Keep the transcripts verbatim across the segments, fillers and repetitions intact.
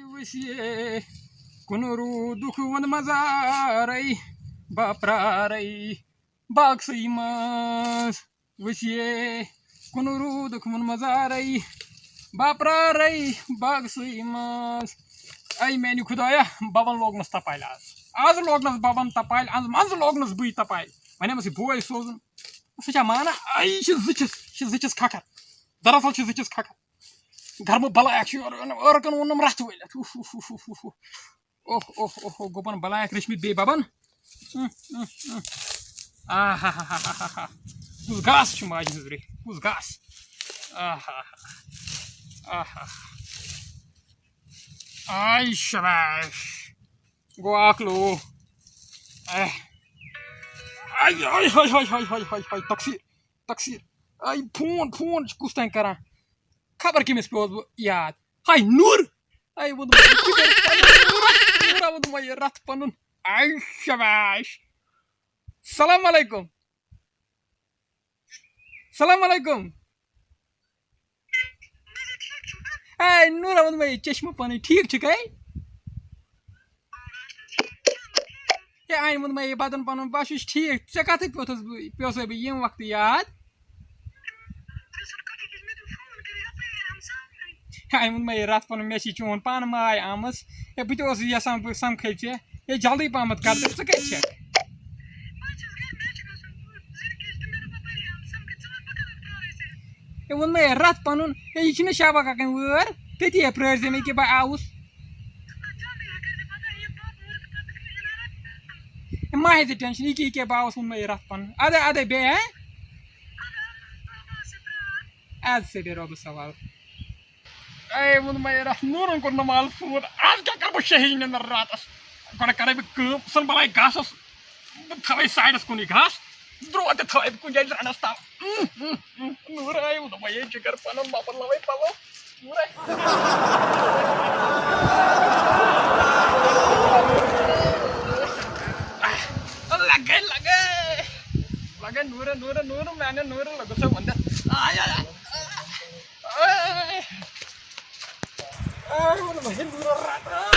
وٕچھے کُنہٕ روٗدُک ووٚن مزارَے، بہٕ پرٛارَے باغسٕے منٛز۔ وٕچھے کُنہٕ روٗدُک ووٚن مزارَے، بہٕ پرٛارَے باغسٕے منٛز۔ اے میٛانہِ خۄدایا، بَبَن لوگنَس تَپالۍ آز۔ آز لوگنَس بَبَن تَپالۍ، آز منٛزٕ لوگنَس بٕے تَپالۍ۔ وۄنۍ ہَمَس یہِ بوے سوزُن۔ سُہ چھا مانان؟ اے، یہِ چھِ زٕچھِس، یہِ چھِ زٕچھِس کھَکھَر۔ دراصل چھِ زٕچھِس کھَکھَر۔ گرمہٕ بلاے اَکھ چھُ یورٕ یِوان، عٲرقَن ووٚنُم رَتھ وٲلِتھ۔ اوہ، اوہ، اوہ، اوہ، اوہ۔ اوہ، اوہ، اوہ، گوٚبَن بلاے اَکھ رٔچھمٕتۍ بیٚیہِ بَبَن۔ اۭں، اۭں، اۭں۔ آہا۔ کُس گاسہٕ چھُ ماجہِ ہٕنٛز رٔٹھۍ؟ کُس گاسہٕ؟ آہا۔ آہا۔ آے شاباش۔ گوٚو اَکھ لوٗ۔ اے۔ آے، آے، ہاے، ہاے، ہاے، ہاے، ہاے، ہاے، تقصیٖر۔ تقصیٖر۔ آے، فون، فون چھُ کُس تام کران۔ خبر کٔمِس پیوس بہٕ یاد۔ ہاے نوٗر۔ آے ووٚنُم، یہِ کیٛاہ کرِ پنُن نوٗرا؟ نوٗرا ووٚنُم، یہِ رَتھ پنُن۔ آے شاباش۔ سلام علیکم۔ سلام علیکم۔ اے نوٗرا ووٚنُم، یہِ چشمہٕ پنٕنۍ۔ ٹھیٖک چھُکھے؟ ہے، آنہِ ووٚن مےٚ یہِ بدن پنُن، بہٕ چھُس ٹھیٖک۔ ژےٚ کتھٕے پیوٚتھُس بہٕ، پیوٚسَے بہٕ ییٚمہِ وقتہٕ یاد۔ ہے، آنہِ ووٚن مےٚ یہِ رَتھ پنُن، مےٚ چھِ چون پانہٕ ماے آمٕژ۔ ہے، بہٕ تہِ اوسُس یژھان بہٕ سمکھے ژےٚ۔ ہے، جلدی پہمتھ کر تہٕ، ژٕ کتہِ چھکھ؟ ہے، ووٚن مےٚ یہِ رَتھ پنُن۔ ہے، یہِ چھِنہٕ شابا کاکَنۍ وٲر۔ تٔتی ہے پرٛٲرۍ زِ مےٚ کہِ بہٕ آوُس۔ ہے، مہ ہے ژٕ ٹٮ۪نشن، یہِ کہِ، یہِ کہِ بہٕ آوُس، ووٚن مےٚ یہِ رَتھ پنُن۔ اَدٕ، اَدٕ بیٚیہِ، ہہ؟ اَدٕ سا بیٚہہ رۄبَس حوالہٕ۔ اے، ووٚن مےٚ یہِ رَتھ، نوٗرَن کوٚر نہٕ مال فون۔ آز کیٛاہ کَرٕ بہٕ شہی نِندٕر راتَس؟ گۄڈٕ کَرَے بہٕ کٲم، سُہ بَلاے گاسَس، بہٕ تھاوَے سایڈَس کُنُے گاسہٕ، درٛوت تہِ تھاوَے بہٕ کُنہِ جایہِ زرٛنَس تَل۔ نوٗر آے، ووٚن مےٚ یہِ جِگر پَنُن، مَہ بَدلاوَے پَلو۔ نوٗر آے۔ لَگے، لَگے۔ لَگے نوٗرٕ، نوٗرٕ، نوٗرٕ، میٛانہِ نوٗرٕ لَگو سا وَندَس۔ آے، آے، آے۔ آے۔ آے، ووٚن مےٚ، ہے، نوٗرٕ رَٹ۔ آے۔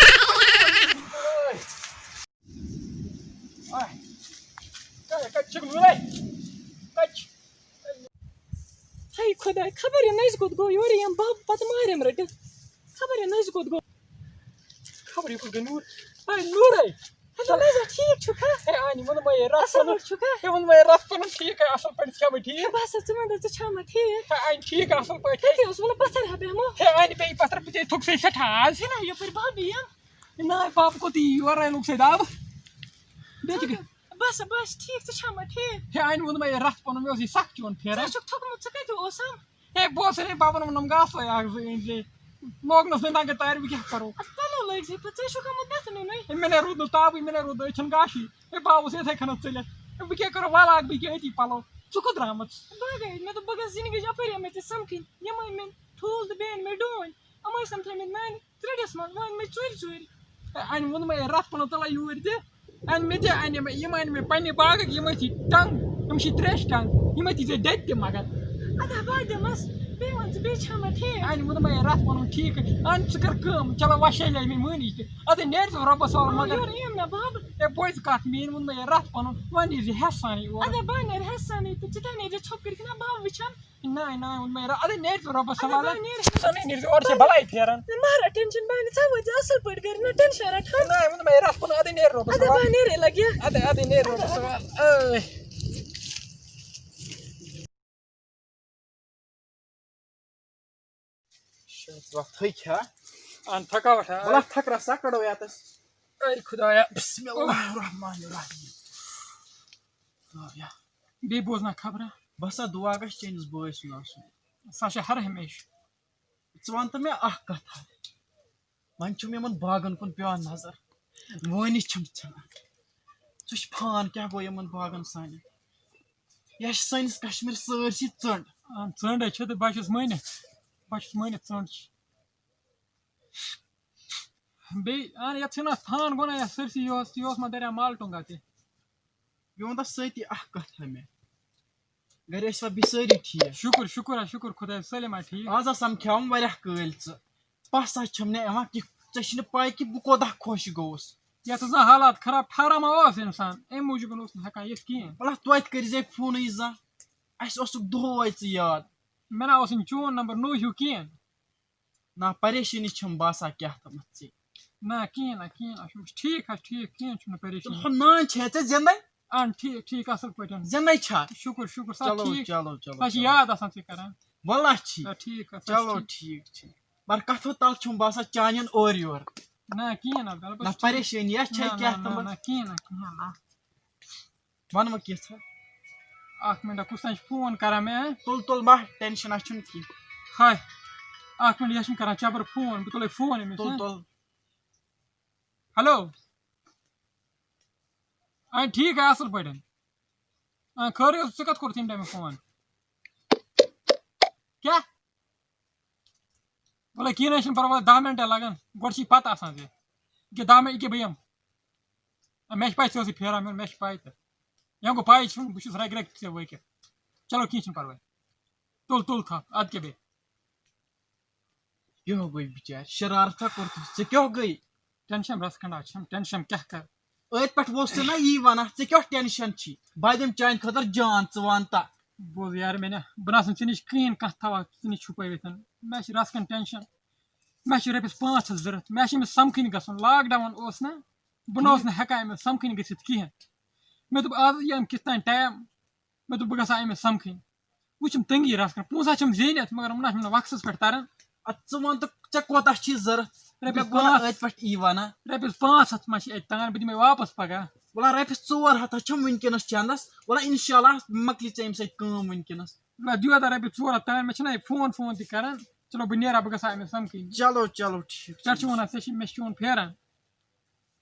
آے۔ کَتہِ، کَتہِ چھُکھ نوٗرَے؟ کَتہِ چھُ؟ ہے خۄداے، خبر یہِ نٔزۍ کوٚت گوٚو، یورٕ یِم بَب پَتہٕ مارٮ۪م رٔٹِتھ۔ خبر یہِ نٔزۍ کوٚت گوٚو۔ خبر یہِ کوٚت گوٚو نوٗر۔ ہے نوٗرَے۔ ہے نٔزۍ، ٹھیٖک چھُکھا؟ ہے آنہِ ووٚن مےٚ یہِ رَس اَصٕل پَنُن۔ پٲٹھۍ چھُکھا؟ ہے ووٚن مےٚ یہِ رَس پَنُن ٹھیٖک، ہے اَصٕل پٲٹھۍ چھَکھ ژٕ ٹھیٖک؟ ہے بہٕ ہسا، ژٕ وَن تہٕ ژٕ چھَکھ مےٚ ٹھیٖک؟ ہے آنہِ ٹھیٖک اَصٕل پٲٹھۍ۔ کَتہِ اوس ووٚنمُت پَتھَر ہا بیٚہمو؟ ہے آنہِ بیٚیہِ پَتھَر بہٕ ژےٚ تھوٚکسَے سٮ۪ٹھاہ آز۔ ہے نہ، یَپٲرۍ بَب یِم۔ ہے نہ، بَب کوٚت یی یورَے لوٚگ سُہ دَب۔ بیٚیہِ تہِ گٔے۔ بس، بس، ٹھیٖک، ژٕ چھَکھ مےٚ ٹھیٖک؟ ہے، آنہِ ووٚن مےٚ یہِ رَتھ پَنُن، مےٚ اوس یہِ سَکھ چون پھیران۔ ژٕ چھُکھ تھوٚکمُت، ژٕ کَتہِ اوسَم؟ ہے، بہٕ اوسُس ہے بَبَن ووٚنُم گاسہٕ لٲے اَکھ زٕ أنۍ زِ۔ لوگنَس وۄنۍ دَنٛگہٕ تارِ، وۄنۍ کیٛاہ کَرو؟ اَتھ پَلو لٲگۍ زِ پَتہٕ، ژٕ چھُکھ آمُت نٮ۪تھ نیُنُے۔ ہے، مےٚ نے روٗد نہٕ تابٕے، مےٚ نے روٗد نہٕ أچھَن گاشٕے۔ ہے، بہٕ آوُس یِتھَے کٔنٮ۪تھ ژٔلِتھ۔ ہے، بہٕ کیٛاہ کَرٕ، وَلہٕ اَکھ بہٕ کیٛاہ أتی پَلو۔ ژٕ کوٚت درٛامٕژ؟ بہٕ گٔیَس، مےٚ دوٚپ، بہٕ گژھٕ زِندگی یَپٲرۍ یِم مےٚ ژےٚ سَمکھٕنۍ۔ یِم أنۍ مےٚ ٹھوٗل تہٕ بیٚیہِ أنۍ مےٚ ڈوٗنۍ۔ یِم ٲسۍ یِم تھٲیمٕتۍ نانہِ۔ فرٛجَس منٛز وۄنۍ مےٚ ژُرۍ ژُرۍ۔ ہے، اَنہِ ووٚن مےٚ، ہے، رَتھ پَنُن تُلان یوٗرۍ تہِ۔ اَنہِ مےٚ تہِ، اَنہِ مےٚ، یِم اَنہِ مےٚ پنٛنہِ باغٕکۍ، یِم ٲسۍ ٹنٛگ، یِم چھِ ترٛیش ٹنٛگ، یِم ٲسۍ ژےٚ دٔدۍ تہِ مگر۔ اَدٕ ہا بہٕ دِمَس، بیٚیہِ وَن ژٕ، بیٚیہِ چھا مےٚ ٹھیٖک؟ اَنہِ ووٚن مےٚ، ہے، رَتھ پَنُن ٹھیٖک، اَنہِ ژٕ کَر کٲم، چلو وۄنۍ شیلیے مےٚ مٲنِج تہِ۔ اَدٕ نیرِ ژٕ رۄبَس حوالہٕ آ، مگر۔ یورٕ یِم نہ بَب۔ ہے، بوزِ کَتھ میٛٲنۍ، ووٚن مےٚ، ہے، رَتھ پَنُن، وۄنۍ یی زِ ہٮ۪س سانٕے اورٕ۔ اَدٕ ہا بہٕ ہا نیرٕ ہٮ۪س سانٕے تہٕ ژٕ تہِ ہا نیرِ ژھۄپہٕ کٔرِتھ نہ بَب وٕچھَم۔ نہ، نہ، ووٚن مےٚ، اَدٕ نیرِ ژٕ رۄبَس اَدٕ حوالہٕ۔ بہٕ نیرٕ۔ ژٕ نَے نیرِ ژٕ، اورٕ چھِ بَلاے پھیران۔ مَہ رَٹ ٹٮ۪نشَن، بہٕ اَنہٕ ژےٚ وۄنۍ ژےٚ اَصٕل پٲٹھۍ گَرِ، نہ ٹٮ۪نشَن رَٹ، ہہ؟ نہ، ووٚن مےٚ، رَٹھ پَنُن، اَدٕ نیرِ رۄبَس اَدٕ حوالہٕ۔ بہٕ نیرے لَگہِ۔ اَدٕ، اَدٕ نیرِ رۄبَس حوالہٕ۔ ٲے۔ شاید وَتھٕے کھےٚ۔ اَہَن، تھکاوَٹھ ہا۔ وَلہٕ تھکرا سا کَڑو یَتَس۔ اے خۄدایا، بسم اللہ الرحمن الرحیم۔ خۄدایا۔ بیٚیہِ بوزنا خبرا؟ بس ہا دُعا گژھِ چٲنِس بٲے سُنٛد آسُن۔ سۄ چھِ ہر ہمیشہٕ۔ ژٕ وَن تہٕ مےٚ اَکھ کَتھا۔ وۄنۍ چھُم یِمَن باغَن کُن پٮ۪وان نظر۔ وٲنِتھ چھِم ژھٕنان۔ ژٕ چھُ فان کیٛاہ گوٚو یِمَن باغَن سانٮ۪ن؟ یہِ چھِ سٲنِس کشمیٖرَس سٲرسٕے ژٔنٛڈ۔ آ، ژٔنٛڈ ہے چھِ تہٕ بہٕ چھُس مٲنِتھ۔ بہٕ چھُس مٲنِتھ ژٔنٛڈ چھِ۔ بیٚیہِ، اَہَن، یَتھ چھِنہٕ اَتھ تھان گوٚو نا، یَتھ سٲرسٕے یہِ اوس، یہِ اوس ما دٔریاو مالٹونٛگا تہِ؟ یہِ ووٚن تَتھ سۭتی اَکھ کَتھ ہا مےٚ۔ گَرِ ٲسوا بیٚیہِ سٲری ٹھیٖک؟ شُکُر، شُکُر ہا، شُکُر خۄدایَس، سٲلِم ہا ٹھیٖک۔ آز ہا سَمکھیٛاوُم واریاہ کٲلۍ ژٕ۔ پَس ہا چھَم نہٕ یِوان کہِ ژےٚ چھِنہٕ پَے کہِ بہٕ کوتاہ خۄش گوٚوُس۔ یَتھ ٲس نہٕ حالات خراب، ٹھہرا ما اوس اِنسان، اَمہِ موٗجوٗب اوس نہٕ ہٮ۪کان یِتھ کِہیٖنۍ۔ وَلہٕ توتہِ کٔرۍ زِ فونٕے زانٛہہ، اَسہِ اوسُکھ دۄہَے ژٕ یاد۔ مےٚ نہ اوس نہٕ چون نمبر نوٚو ہیوٗ کِہیٖنۍ۔ نہ، پریشٲنی چھَم باسان کیٛاہ تامَتھ ژےٚ۔ نہ، کِہیٖنۍ نہ، کِہیٖنۍ نہ، چھُم ٹھیٖک حظ، ٹھیٖک، کِہیٖنۍ چھُنہٕ پریشٲنی۔ ہُہ نان چھے ژےٚ زِندَے؟ اَہَن، ٹھیٖک، ٹھیٖک، اَصٕل پٲٹھۍ۔ زِندَے چھا؟ شُکُر، شُکر، سۄ چلو، ٹھیٖک۔ چلو، چلو، سۄ چھِ چلو۔ یاد آسان ژےٚ کران۔ وَلہ ٹھیٖک۔ آ، ٹھیٖک حظ، سۄ چھِ چلو، ٹھیٖک۔ ٹھیٖک، ٹھیٖک۔ مگر کَتھو تَل چھُم باسان چانٮ۪ن اورٕ یورٕ۔ نہ، کِہیٖنۍ نہ، بِلکُل نہ، چھُ ٹھیٖک۔ پریشٲنی، یَتھ چھا نہ، کیٛاہ نہ، نہ، تامَتھ؟ نہ، کِہیٖنۍ نہ، کِہیٖنۍ نہ۔ وَنہٕ وۄنۍ کینٛژھا۔ اَکھ مِنٹ، کُس تام چھُ فون کران مےٚ؟ تُل، تُل، مہ ٹینشن، اَسہِ چھُنہٕ کینٛہہ۔ ہاے، اَکھ مِنٹ، یہِ چھُنہٕ کران جبر فون، بہٕ تُلے فون أمِس، تُل، ہہ؟ تُل۔ ہیلو۔ آ، ٹھیٖک ہے، اَصٕل پٲٹھۍ۔ آ، خٲرٕے اوس، ژےٚ کَتھ کوٚرُتھ ییٚمہِ ٹایمہٕ فون؟ کیٛاہ؟ وَلہٕ کِہیٖنۍ نہ چھُنہٕ پَرواے، دَہ مِنٹ لَگَن، گۄڈٕ چھِ یہِ پَتہٕ آسان ژےٚ۔ یہِ کیٛاہ دَہ مِنٹ، یہِ کیٛاہ بہٕ یِمہٕ؟ آ، مےٚ چھِ پَے ژٕ ٲسٕے پھیران، مےٚ، مےٚ چھِ پَے تہٕ۔ یہِ گوٚو پَے چھُنہٕ، بہٕ چھُس رَگہِ رَگہِ ژےٚ وٲقِف۔ چلو کِہیٖنۍ چھُنہٕ پَرواے۔ تُل، تُل تھَپھ، اَدٕ کیٛاہ بیٚیہِ؟ یہِ ہو گوٚو بِچارِ، شرارتھا کوٚرتھَس، ژےٚ کیٛاہ گٔے؟ ٹٮ۪نشَن رَژھ کھنٛڈا چھَم، ٹٮ۪نشَن کیٛاہ کَرٕ؟ أتھۍ پٮ۪ٹھ اوس ژےٚ نا یی وَنان، ژےٚ کیٛاہ ٹٮ۪نشَن چھی؟ بہٕ دِمہٕ چانہِ خٲطرٕ جان، ژٕ وَن تہٕ۔ بوز یار مےٚ نا، بہٕ نہ آسَن ژےٚ نِش کِہیٖنۍ کانٛہہ تھاوان، ژٕ نِش چھُپٲوِتھ۔ مےٚ چھِ رَژھ کھنٛڈ ٹٮ۪نشَن، مےٚ چھِ رۄپیَس پانٛژھ ہَتھ ضوٚرَتھ، مےٚ چھِ أمِس سَمکھٕنۍ گژھُن، لاک ڈاوُن اوس نا، بہٕ نہ اوسُس نہٕ ہٮ۪کان أمِس سَمکھٕنۍ گٔژھِتھ کِہیٖنۍ۔ مےٚ دوٚپ آز یہِ أمۍ کِتھ تام ٹایم، مےٚ دوٚپ، بہٕ گژھٕ ہا أمِس سَمکھٕنۍ۔ وٕچھِم تٔنٛگی رَژھ کھنٛڈ، پونٛسہٕ حظ چھِم زیٖنِتھ، مگر یِم نہ چھِم نہٕ وقتَس پٮ۪ٹھ تَران۔ اَدٕ ژٕ وَن تہٕ، ژےٚ کوتاہ چھی ضوٚرَتھ؟ رۄپیَس یِم گژھِ وَنان پانٛژھ۔ أتھۍ پٮ۪ٹھ یی وَنان۔ رۄپیَس پانٛژھ ہَتھ ما چھِ اَتہِ تَران، بہٕ دِمَے واپَس پَگاہ۔ وَلہٕ رۄپیَس ژور ہَتھ حظ چھِم وٕنکیٚنَس چَندَس، وَلہٕ اِنشاء اللہ مۄکلی ژےٚ اَمہِ سۭتۍ کٲم وٕنکیٚنَس۔ وَلہٕ دِیِو ہَتہ رۄپیَس ژور ہَتھ تَران، مےٚ چھِنہ یہِ فون فون تہِ کَران۔ چلو، بہٕ نیرٕ ہا، بہٕ گژھٕ ہا أمِس سَمکھٕنۍ۔ چلو، چلو، ٹھیٖک چھُ۔ پٮ۪ٹھ چھُ وَنان، ژےٚ چھِ، مےٚ چھِ چون پھیران۔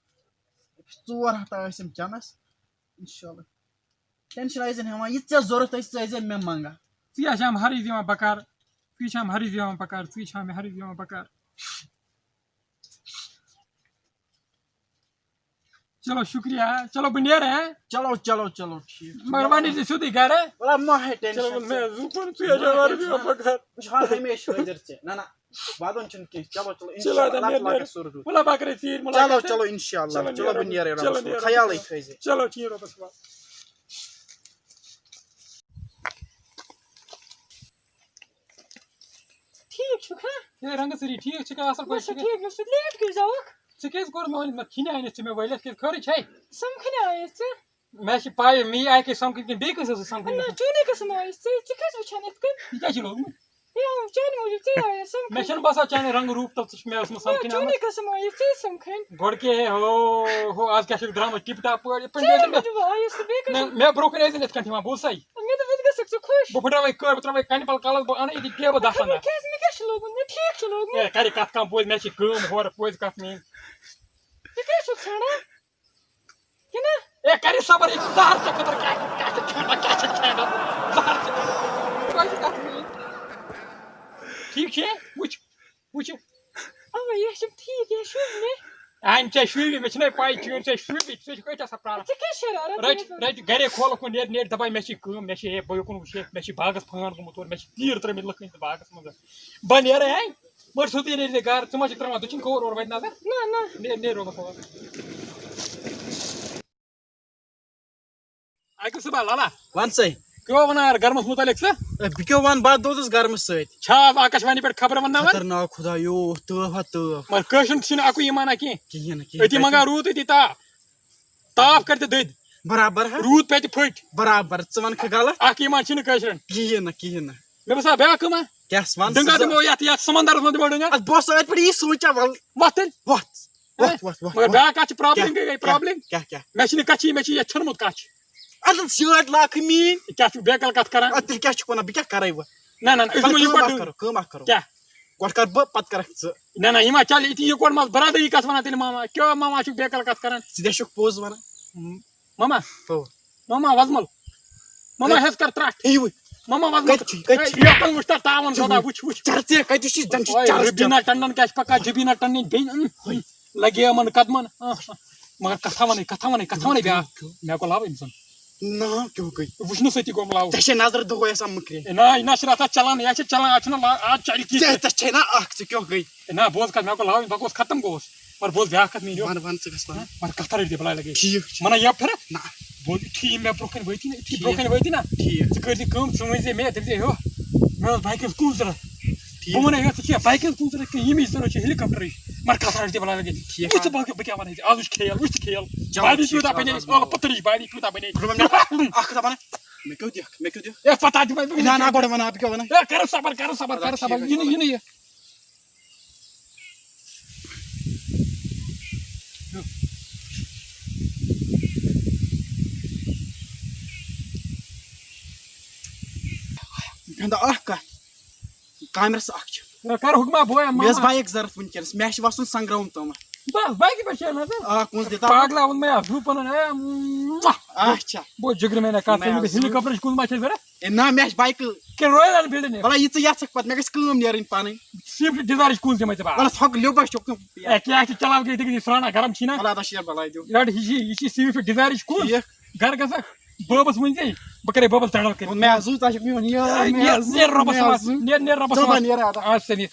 ژور ہَتھ ٲسِم چَندَس، اِنشاء اللہ۔ ٹٮ۪نشَن ٲسۍزٮ۪ن ہٮ۪وان، یہِ ژےٚ ضوٚرَتھ آسہِ، ژٕ ٲسۍزٮ۪ن مےٚ منٛگان۔ ژٕ چھِ آسان ہَرٕے دِوان بَکار، ژٕ چھِ آسان ہَرٕے دِوان بَکار، ژٕ چھِ آسان مےٚ ہَرٕے دِوان بَکار۔ چلو، شُکریہ۔ چلو، بہٕ نیرٕ، ہہ؟ چلو، چلو، چلو، ٹھیٖک چھُ۔ مگر وۄنۍ یی زِ سیوٚدُے گَرٕ۔ وَلہٕ مہ ہے ٹٮ۪نشَن۔ چلو، مےٚ زُو پوٚن ژٕے یَتھ جوارٕ دِوان بَکار۔ بہٕ چھُس ہر ہمیشہِ حٲضِر ژےٚ۔ نہ، نہ، وَدُن چھُنہٕ کینٛہہ۔ چلو، چلو، چلو، اِنشاءاللہ، اَدٕ اللہ نیرٕ، پاکَس نیرٕ۔ سُر دیُت۔ وَلہٕ بہٕ کَرَے ژیٖرۍ چلو، مُلاقات۔ چلو، اِنشاءاللہ۔ چلو، چلو، نیرٕ بہٕ رۄبَس، نیرٕ چلو، رۄبَس حوالہٕ۔ نیرٕ۔ خیالٕے تھٲیزِ۔ چلو، ٹھیٖک، رۄبَس حوالہٕ۔ ٹھیٖک چھُکھ، ہا؟ ہے، رنٛگہٕ سٲری ٹھیٖک چھِکھا؟ اَصٕل پٲٹھۍ بس چھِکھا؟ ٹھیٖک، یُس ژٕ late کیٛازِ آوُکھ؟ ژےٚ کیٛازِ کوٚر مےٚ وَنہِ، مےٚ کھِنہِ آیہِ نہٕ ژٕ مےٚ ؤلِتھ کیٛازِ؟ خٲرٕے چھے؟ سَمکھنہِ آیَس ژٕ؟ مےٚ چھِ پَے، مے آیہِ کہِ سَمکھٕنۍ کِنہٕ بیٚیہِ کٲنٛسہِ ٲسٕس سَمکھٕنۍ نہ، آمٕژ؟ چونُے قٕسم آیَس ژٕ، ژٕ کیٛازِ وٕچھان یِتھ کٔنۍ؟ یہِ کیٛاہ چھِ لوگمُت؟ ہے، آ، چانہِ موٗجوٗب ژے آیَس سَمکھٕنۍ۔ مےٚ چھَنہٕ باسان چانہِ رنٛگہٕ روٗپ تَل ژٕ چھُکھ مےٚ ٲسمٕژ نہ، سَمکھٕنۍ چونُے آمٕژ۔ قٕسم آیَس ژے سَمکھٕنۍ۔ گۄڈٕ کیٛاہ ہے، ہو، ہو، آز کیٛاہ چھُکھ درٛامٕژ ٹِپ ٹاپ پٲٹھۍ؟ یِتھ پٲٹھۍ ژے گٔے نہٕ مےٚ، موٗجوٗب آیَس نہٕ بیٚیہِ مےٚ، کٲنٛسہِ۔ مےٚ برٛونٛہہ کَنہِ ٲسۍ زِ نہٕ یِتھ کٔنۍ تھِوان، بوٗزسا؟ مےٚ دوٚپ، ییٚتہِ گژھکھ ژٕ خۄش۔ بہٕ پھٕٹراوَے کٔر، بہٕ ترٛاوَے کَنہِ پَل کَلَس، بہٕ اَنہٕ ییٚتہِ ٹیبہٕ دَہ خبر پنٛداہ۔ کیٛازِ، مےٚ کیٛاہ چھُ لوگمُت؟ مےٚ ٹھیٖک چھُ لوگمُت۔ ہے، کَرِ کَتھ کَم پوٚز، مےٚ چھِ کٲم ہورٕ، پوٚز کَتھ میٛٲنۍ۔ ژٕ کیٛاہ چھُکھ ژھانٛڈان؟ کِنہٕ؟ ہے، کَرِ صبر، یہِ چھِ زَہر ژےٚ خٲطرٕ، کیٛاہ، کیٛاہ چھِ کھٮ۪نٛڈان، کیٛاہ چھِ کھٮ۪نٛڈان؟ زَہر ژےٚ خٲطرٕ۔ پوٚز کَتھ میٛٲنۍ۔ ٹھیٖک چھِ، وٕچھ، وٕچھ۔ اَوا، یہِ چھُم ٹھیٖک، یہِ شوٗب مےٚ۔ اَمہِ ژےٚ شوٗبہِ، مےٚ چھِنَے پَے، چٲنۍ ژےٚ شوٗبہِ، ژٕ چھُکھ أتھۍ آسان پرٛاران۔ ژٕ کیٛاہ شرارت رَٹہِ، یَتھ منٛز؟ رَٹہِ گَرے کھولُکھ وۄنۍ، نیرِ، نیرِ، دَپان، مےٚ چھِ کٲم، مےٚ چھِ ہے، بہٕ یوکُن وٕچھ ہے، مےٚ چھِ باغَس فان گوٚمُت اورٕ، مےٚ چھِ تیٖر ترٛٲومٕتۍ لُکَن ہِنٛدِس باغَس منٛز۔ بہٕ نیرَے، ہے، مگر سیوٚدُے نیرِ ژےٚ گَرٕ، ژٕ ما چھُکھ ترٛاوان دٔچھِنۍ کھووُر اورٕ وَتہِ نظر؟ نہ، نہ۔ نیرِ، نیرِ، روزَن فوقَس۔ اَکہِ صُبح لالا۔ وَن سا۔ کیٛاہ وَنان یار گرمَس مُتعلِق ژٕ؟ اے، بہٕ کیٛاہ وَنہٕ، بہٕ ہا دوٚدُس گرمَس سۭتۍ۔ چھا آز آکاشوانی پٮ۪ٹھ خبرٕ وَنناوان؟ خطرناک خۄدا، یو، تٲو ہا تٲو۔ مگر کٲشرٮ۪ن چھِنہٕ اَکُے ایٖمانا کینٛہہ۔ کِہیٖنۍ نہٕ، کِہیٖنۍ أتی نہٕ۔ منٛگان روٗد، أتی تاپھ۔ تاپھ کَرِ تہٕ دٔدۍ۔ برابر ہا۔ روٗد پیٚیہِ تہٕ پھٔٹۍ۔ برابر، ژٕ وَنکھٕ غلط۔ اَکھ ایٖمان چھِنہٕ کٲشرٮ۪ن۔ کِہیٖنۍ نہٕ، کِہیٖنۍ نہٕ۔ مےٚ باسان بیٛاکھ کٲمہ۔ کیٛاہ وَن ژٕ ڈٕنٛگا زٕ؟ دِمو یَتھ، یَتھ سَمندَرَس منٛز دِمو ڈٕنٛگا۔ اَدٕ بہٕ اوسُس أتھۍ پٮ۪ٹھ یی سونٛچان، وَلہٕ۔ وَتھ تیٚلہِ۔ وَتھ۔ وَتھ، وَتھ، وَتھ، مگر وَتھ۔ بیٛاکھ کَتھ چھِ problem، کیٛاہ، گٔے، گٔے کیٛاہ، problem۔ کیٛاہ، کیٛاہ؟ مےٚ چھِنہٕ کَتھٕے، مےٚ چھِ یَتھ ژھٕنمُت کَتھ چھِ۔ اَدٕ شٲٹۍ لاکھ میٛٲنۍ۔ کیٛاہ چھُکھ بیقل کَتھ کَران؟ اَدٕ تیٚلہِ کیٛاہ چھُکھ وَنان؟ بہٕ کیٛاہ کَرَے وۄنۍ؟ نہ، نہ، نہ، أسۍ وَلہٕ دِمو یہِ کٲم گۄڈٕ اَکھ ڈُن۔ کَرو، کٲم اَکھ کَرو۔ کیٛاہ؟ گۄڈٕ کَرٕ بہٕ، پَتہٕ کَرَکھ ژٕ۔ نہ، نہ، یہِ ما چَلہِ، یہِ تہِ یہِ گۄڈٕ ما برادٔری کَتھ وَنان تیٚلہِ ماما؟ کیٛاہ ماما چھُکھ بیقل کَتھ کَران؟ ژٕ دِ چھُکھ پوٚز وَنان۔ ماما۔ ہو۔ ماما وَزمَل۔ ماما کَتہِ؟ ہٮ۪س کَر ترٛٹھ۔ ہے، یہِ وٕچھ۔ ماما وَزمَل۔ کَتہِ چھُ یہِ؟ کَتہِ چھُ؟ ہے، یَپَن وٕچھ تَتھ تاوَن سیوٚدُے۔ وٕچھ، وٕچھ۔ چَرٕ ژیر کَتہِ چھُ؟ زَن چھُ اوے، چَرٕ رُبیٖنا چَرٕ۔ ٹنڈن کیٛاہ چھِ پَکان؟ جبیٖنا ٹنڈن بیٚیہِ، اۭں، لَگے یِمَن قدمَن۔ آہ، آہ۔ مگر کَتھا وَنَے، کَتھا وَنَے، کَتھا وَنَے بیٛاکھ۔ مےٚ گوٚو لَو أمۍ سُنٛد۔ نا، کیٛاہ گٔے؟ وٕچھنہٕ سۭتی گوٚم لاو۔ ژےٚ چھے نظر دۄہے آسان مٔکرِ۔ اے نا، یہِ نا چھِ راتھا چلان، یہِ چھِ چلان، اَتھ چھُنہٕ لا-، آز چلہِ کینٛہہ۔ ژےٚ، ژےٚ چھے نا اکھ، ژٕ کیٛاہ گٔے؟ اے نا، بوز کتھ، مےٚ گوٚو لاو، بہٕ گوس ختم گوس۔ مگر بوز بیٛاکھ کتھ میٛٲنۍ یو۔ ون، ون، ژٕ گژھ ون۔ مگر کتھ رٹھ دِ بلاے لگے۔ ٹھیٖک چھُ۔ ونان یَپھ پھِرٕ۔ نہ۔ بوز، یُتھُے یِم مےٚ برٛونٛہہ کنہِ وٲتی نا، یُتھُے ٹھیٖک۔ برٛونٛہہ کنہِ وٲتی نا، ٹھیٖک۔ ژٕ کٔرۍ زِ کٲم، ژٕ ؤنۍ زِ مےٚ، دٔپۍ زِ، ہیو، مےٚ اوس بایکہِ ہٕنٛز کُل ضوٚرتھ۔ ٹھیٖک۔ بہٕ وَنَے یَتھ، ژےٚ چھےٚ بایکہِ ہٕنٛز کُل ضوٚرتھ کِنہٕ ییٚمی ضوٚرتھ چھِ ہیلیکاپٹرٕچ؟ مگر کَتھ رَٹھ تہِ بَلاے لَگے۔ ٹھیٖک۔ وٕچھ ژٕ، بہٕ کیٛاہ، بہٕ کیٛاہ وَنَے ژےٚ؟ آز وٕچھ کھیل، وٕچھ ژٕ کھیل۔ چلو، بابی ٹھیٖک کوٗتاہ چھُ، بَنے، آز وَنو۔ ٲلہٕ پٔتٕرِچ بابی کوٗتاہ بَنے۔ گۄڈٕ وَن مےٚ اَکھ کَتھ وَن۔ مےٚ کیٛاہ دِکھ؟ مےٚ کیٛاہ دِکھ؟ اے، پَتہ دِمَے بہٕ۔ نہ، نہ، گۄڈٕ وَن، بہٕ کیٛاہ وَنَے؟ اے، کَرو صبر، کَرو صبر، اَدٕ کَرو صبر۔ ٹھیٖک، یہِ نہٕ، یہِ نہٕ یہِ۔ مےٚ وَن اَکھ کَتھ۔ کامرس اکھ چھُ۔ ہے، کر حُکما بوے، مےٚ ٲس ماما۔ بایِک ضروٗرت وٕنکیٚنس، مےٚ چھُ وَسُن سنگروم تامَتھ۔ بس، بایکہِ پٮ۪ٹھ چھِ نظر۔ آ، کُن دِ تَتھ۔ پاگلا ووٚن مےٚ، اَتھ ہیوٗ پَنُن، ہے، مُہ۔ اچھا۔ بہٕ جِگرٕ مےٚ نہ کَتھ، مےٚ ژٕ ؤنۍ مےٚ حظ ہیٚلِکاپٹرٕچ کُن ما چھےٚ ضوٚرَتھ؟ ہے، نہ، مےٚ چھِ بایکہٕ۔ کِنہٕ رویل اینفیلڈ نِکھ؟ وَلہٕ، یہِ ژٕ یَژھکھ پَتہٕ، مےٚ گژھِ کٲم نیرٕنۍ پَنٕنۍ۔ سِوِفٹ ڈِزایرٕچ کُن دِمَے ژےٚ بہٕ آز۔ وَلہٕ، ژھۄکہٕ لیوٚب آسہِ چوٚکھ۔ ہے، کیٛاہ چھِ چلاو کٔرِتھ، یہِ سرٛانٛٹھ گرم چھی نا؟ وَلہٕ، اَتھ چھِ یَتھ بَلاے دیُن۔ رَٹ، یہِ چھِ، یہِ چھِ سِوِفٹ ڈِزایرٕچ کُن۔ ٹھیٖک۔ گَرٕ گژھکھ، بٲبَس ؤنۍ زِ، بہٕ کَرے بٲبَس تَڑَل کٔرِتھ۔ مےٚ حظ زُو، ژےٚ چھُکھ میون یار، مےٚ نیر، حظ زُو، نیر رۄبَس مےٚ حظ حظوٗ۔ نیر، نیر رۄبَس چلو، حوالہٕ۔ نیر اَتھ۔ آ، سا نیر۔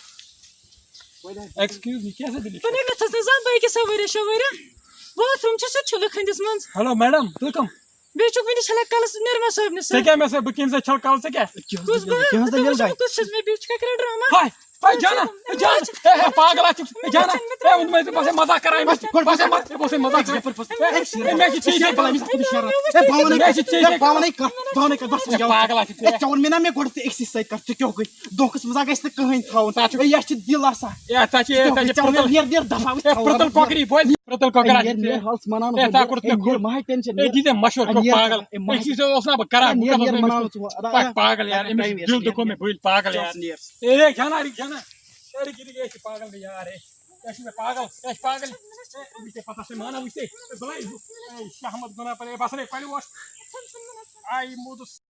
Excuse me، کیٛاہ سا دٔلیٖل چھِ؟ تُہۍ نہٕ گژھس نہٕ زانٛہہ بایکہِ سوٲرۍ شوٲرۍ۔ باتھ روٗم چھُ سُہ تہِ چھُلہٕ کھٔنٛدِس منٛز۔ Hello madam، تُہۍ کٕم؟ بیٚیہِ چھُکھ وٕنہِ چھلان کَلَس نِرما صٲبنہِ ژےٚ سۭتۍ۔ کیٛاہ مےٚ سۭتۍ؟ بہٕ کٔمۍ سۭتۍ چھَلہٕ کَلہٕ؟ ژےٚ کیٛاہ؟ کُس بہٕ؟ کیٛاہ حظ دٔلیٖل گٔے؟ کُس چھَس مےٚ؟ بیٚیہِ چھُکھ کَران ڈرٛاما۔ ہاے، ہاے جانا، ہے جانا، ہے، ہے پاگل، اَتھ چھُکھ، ہے جانا، ہے ووٚن مےٚ ژےٚ، بہٕ چھُس مَزاق کران أمِس۔ بہٕ چھُس مَزاق، بہٕ چھُس مَزاق کران۔ ہے، ہے، مےٚ چھِ ژےٚ سۭتۍ بَلاے۔ ہے، پاگل، اَتھ چھُکھ ژٕ۔ ہے، ژےٚ ووٚن مےٚ نا مےٚ گۄڈٕ ژٕ أکسٕے سۭتۍ کَر، ژٕ کیٛاہ گوٚے؟ دھوکَس منٛز گژھِ نہٕ کٕہٕنۍ تھاوُن۔ ژٕ چھُکھ ہے، یَتھ چھِ دِل آسان۔ ہے، ژٕ چھِ، ژٕ چھِ، ژٕ چھِ ژےٚ ووٚن مےٚ پرٛتل، نیر، نیر دَفعہ، ہے، پرٛتل کۄکر یی، بوز، پرٛتل کۄکر ہے، آسہِ نیر، ژےٚ۔ نیر، حالَس مَناو نہٕ ہے، بہٕ۔ ژٕ ہا کوٚرُتھ مےٚ ہے، نیر، کھوٚل۔ مَہ ہَے ٹٮ۪نشَن، ہے، نیر۔ دِ ژےٚ مَشوَرٕ، ہے، کیٛاہ نیر، پاگل؟ ہے، مَہ ہَے أکسٕے سۭتۍ اوس نا بہٕ کران، ہے، بہٕ نیر، کَتھ نیر، اوسُس مَناو أمِس؟ نہٕ ژٕ وۄنۍ۔ اَدٕ، پَتہٕ اَدٕ، پاگل یار، اَدٕ، أمِس ٹایم ویسٹ، دِل نیر، دُکھو نیر۔ مےٚ بٔلۍ پاگل چل، یار۔ ژٕ نیر۔ ہے، ہے، جانا، ہے، جانا۔ ہے، رِکہِ، رِکہِ، ہے، چھِ پاگل گٔے یار، ہے۔ ہے، چھِ مےٚ پاگل، ہے، چھِ پاگل۔ ہے، وٕچھ ژےٚ پَتہ، ژٕ مانان وٕچھ ژےٚ۔ ہے، بَلاے، ہے، شاہ احمد گُناہ پَتہٕ، ہے، بَس رے، پَلہِ ووٹ۔ آے موٗدُس۔